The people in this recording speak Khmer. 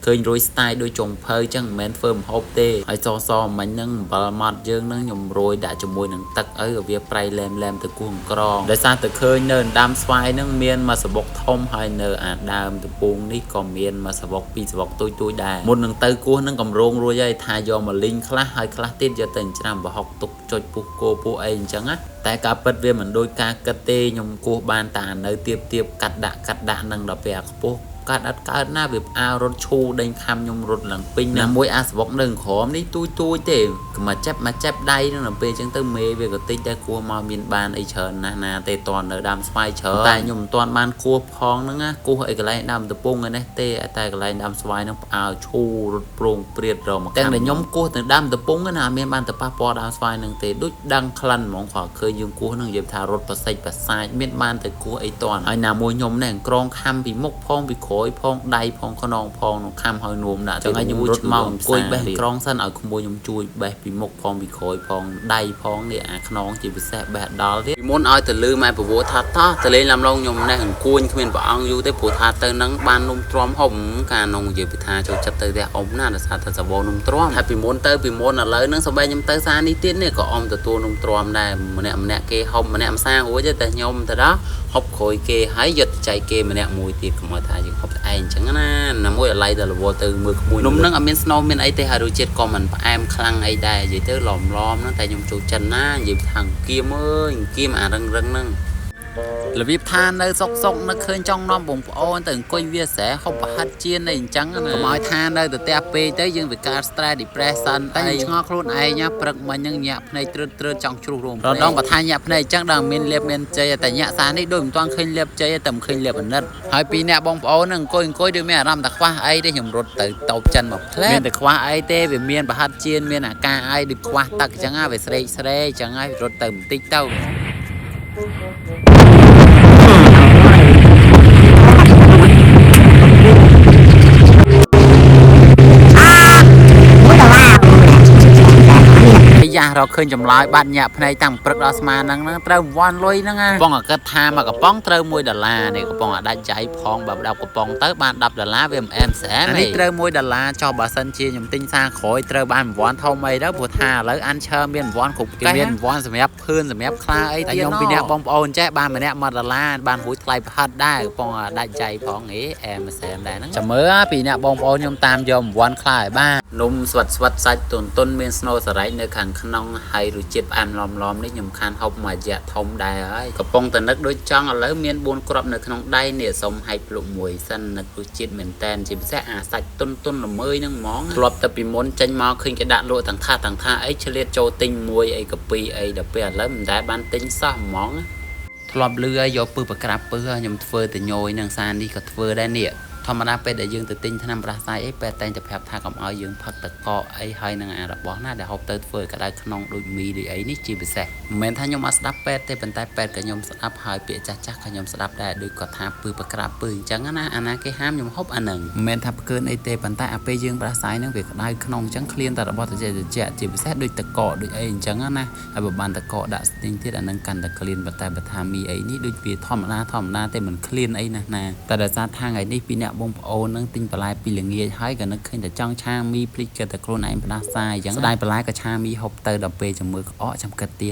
ឃើញរួយ style ដូចចុងភៅចឹងមិនមែនធ្វើម្ហូបទេហើយសសមិញហ្នឹងអំបិលម៉ត់យើងហ្នឹងខ្ញុំរោយដាក់ជាមួយនឹងទឹកអីឲ្យវាប្រៃឡែមឡែមទៅគោះអង្ក្រងដោយសារតែឃើញនៅដើមស្វាយហ្នឹងមានមួយសបុកធំហើយនៅអាដើមតពងនេះក៏មានមួយសបុកពីរសបុកទូចទូចដែរមុននឹងទៅគោះហ្នឹងកម្រងរួចហើយថាយកមកលីងខ្លះហើយខ្លះទៀតយកទៅច្រាំប្រហុកទុកចុចពុះគោពុះអីអញ្ចឹងណាតែការពិតវាមិនដូចការគិតទេខ្ញុំគោះបានតែនៅទៀបទៀបកាត់ដាក់កាត់ដាក់នឹងដល់ពេលអាខ្ពស់កាត់អត់កើតណាវាផ្អើលរត់ឈូដេញខំខ្ញុំរត់ឡើងពេញណាមួយអាសវុកនៅក្រោមនេះទូចទូចទេមកចាប់មកចាប់ដៃនឹងដល់ពេលអញ្ចឹងទៅមេវាក៏តិចដែរគោះមកមានបានអីច្រើនណាស់ណាទេតន់នៅដើមស្វាយច្រើនតែខ្ញុំមិនទាន់បានគោះផងហ្នឹងណាគោះអីកន្លែងដើមតពងឯនេះទេតែកន្លែងដើមស្វាយហ្នឹងផ្អើលឈូរត់ប្រងព្រាតរមកទាំងដែលខ្ញុំគោះទៅដើមតពងណាមានបានទៅប៉ះពាល់ដើមស្វាយហ្នឹងទេដូចដឹងក្លិនហ្មងគ្រាន់ឃើញយើងគោះហ្នឹងនិយាយថារត់ប្រសិចប្រសាចមានបានទៅគោះអីតន់ហើយណាមួយខ្ញុំនេះក្រងខំពីមុខផងពីក្រោយផងដៃផងខ្នងផងនឹងខំហើយនួមដាក់ចឹងហើយខ្ញុំរត់មកអង្គុយបេះក្រងសិនឲ្យក្មួយខ្ញុំជួយបេះពីមុខផងពីក្រោយផងដៃផងនេះអាខ្នងជាពិសេសបេះដល់ទៀតពីមុនឲ្យទៅលឺម៉ែប្រវោថាតោះទៅលេងឡាំឡងខ្ញុំនេះអង្គួញគ្មានព្រះអង្គយូរទេព្រោះថាទៅនឹងបាននំទ្រាំហុំកានងនិយាយពីថាចូលចិត្តទៅផ្ទះអ៊ំណាដោយសារតែសបោនំទ្រាំហើយពីមុនទៅពីមុនឥឡូវហ្នឹងសំបីខ្ញុំទៅសារនេះទៀតនេះក៏អ៊ំទទួលនំទ្រាំដែរម្នាក់ម្នាក់គេហុំម្នាក់ម្សារួចទេតែខ្ញុំទៅដល់ហប់ក្រោយគេហើយយកទៅចែកគេម្នាក់មួយទៀតកុំឲ្យថាយើងហប់តែឯងអញ្ចឹងណាណាមួយអាឡ័យតែរវល់ទៅមើលក្មួយនំហ្នឹងអត់មានស្នូមានអីទេហើយរសជាតិក៏មិនផ្អែមខ្លាំងអីដែរនិយាយទៅឡមឡមហ្នឹងតែខ្ញុំចូលចិត្តណានិយាយថាអង្គៀមអើយអង្គៀមអារឹងរឹងហ្នឹងរបៀបថានៅសុកសុកនៅឃើញចង់នាំបងប្អូនទៅអង្គុយវាស្រែហូបប្រហិតជៀនអីអញ្ចឹងណាកុំឲ្យថានៅទៅផ្ទះពេកទៅយើងវាកើត stress depression តែខ្ញុំឆ្ងល់ខ្លួនឯងណាព្រឹកមិញហ្នឹងញាក់ភ្នែកត្រើតត្រើតចង់ជ្រុះរោមរដងបើថាញាក់ភ្នែកអញ្ចឹងដល់មានលៀបមានជ័យតែញាក់សារនេះដូចមិនទាន់ឃើញលៀបជ័យតែមិនឃើញលៀបអាណិតហើយពីអ្នកបងប្អូនហ្នឹងអង្គុយអង្គុយដូចមានអារម្មណ៍តែខ្វះអីទេខ្ញុំរត់ទៅតោបចិនមកផ្លែមានតែខ្វះអីទេវាមានប្រហិតជៀនមានអាការអីដូចខ្វះទឹកអញ្ចឹងវាស្រេកស្រេកអញ្ចឹងហើយរត់ទៅបន្តិចទៅ យ៉ារកឃើញចម្លើយបាត់ញាក់ភ្នែកតាំងព្រឹកដល់ស្មាហ្នឹងហ្នឹងត្រូវវ៉ាន់លុយហ្នឹងណាកំប៉ុងអាគិតថាមកកំប៉ុងត្រូវ1ដុល្លារនេះកំប៉ុងអាដាច់ចៃផងបើ10កំប៉ុងទៅបាន10ដុល្លារវាមិនអែមសែមនេះត្រូវ1ដុល្លារចុះបើសិនជាខ្ញុំទិញសារក្រោយត្រូវបានរង្វាន់ធំអីទៅព្រោះថាឥឡូវអានឈើមានរង្វាន់គ្រប់គេមានរង្វាន់សម្រាប់ភឿនសម្រាប់ខ្លាអីទៀតខ្ញុំពីអ្នកបងប្អូនចេះបានម្នាក់1ដុល្លារបានរួចថ្លៃប្រហិតដែរកំប៉ុងអាដាច់ចៃផងអេអែមសែមដែរហ្នឹងចាំមើលពីអ្នកបងប្អូនខ្ញុំតាមយករង្វាន់ខ្លាឲ្យបាននំស្វិតស្វិតសាច់ទុនទុនមានស្នូសរ៉ៃនៅខាងក្នុងហើយរសជាតិផ្អែមឡមឡមនេះខ្ញុំខានហូបមួយរយៈធំដែរហើយកំពុងតែនឹកដូចចង់ឥឡូវមាន4គ្រាប់នៅក្នុងដៃនេះសុំហែកភ្លុកមួយសិននឹករសជាតិមែនតែនជាពិសេសអាសាច់ទុនទុនល្មើយហ្នឹងហ្មងធ្លាប់តែពីមុនចេញមកឃើញគេដាក់លក់ទាំងថាទាំងថាអីឆ្លៀតចូលទិញមួយអីកាពីអីដល់ពេលឥឡូវមិនដែលបានទិញសោះហ្មងធ្លាប់លឺឲ្យយកពឹសប្រក្រាបពឹសខ្ញុំធ្វើទៅញយនឹងសារនេះក៏ធ្វើដែរនេះធម្មតាពេលដែលយើងទៅទិញថ្នាំផ្ដាសាយអីពេលតែងតែប្រាប់ថាកុំឲ្យយើងផឹកទឹកកកអីហើយនឹងអារបស់ណាដែលហូបទៅធ្វើឲ្យក្តៅក្នុងដូចមីដូចអីនេះជាពិសេសមិនមែនថាខ្ញុំអត់ស្ដាប់ពេទ្យទេប៉ុន្តែពេទ្យក៏ខ្ញុំស្ដាប់ហើយពាក្យចាស់ចាស់ក៏ខ្ញុំស្ដាប់ដែរដូចគាត់ថាពឹសប្រក្រាបពឹសអញ្ចឹងណាអាណាគេហាមខ្ញុំហូបអាហ្នឹងមិនមែនថាផ្កើនអីទេប៉ុន្តែអាពេលយើងផ្ដាសាយហ្នឹងវាក្តៅក្នុងអញ្ចឹងឃ្លានតែរបស់ត្រជាក់ត្រជាក់ជាពិសេសដូចទឹកកកដូចអីអញ្ចឹងណាហើយបើបានទឹកកកដាក់ស្ទីងទៀតអាហ្នឹងកាន់តែឃ្លានប៉ុន្តែបើថាមីអីនេះដូចវាធម្មតាធម្មតាទេមិនឃ្លានអីណាស់ណាតែដោយសារថាថ្ងៃនេះពីអ្នកបងប្អូននឹងទិញបន្លែពីល្ងាចហើយក៏នឹកឃើញតែចង់ឆាមីភ្លេចគិតតែខ្លួនឯងផ្ដាសាយអញ្ចឹងស្ដាយបន្លែក៏ឆាមីហូបទៅដល់ពេលចាំមើលក្អកចាំគិតទៀត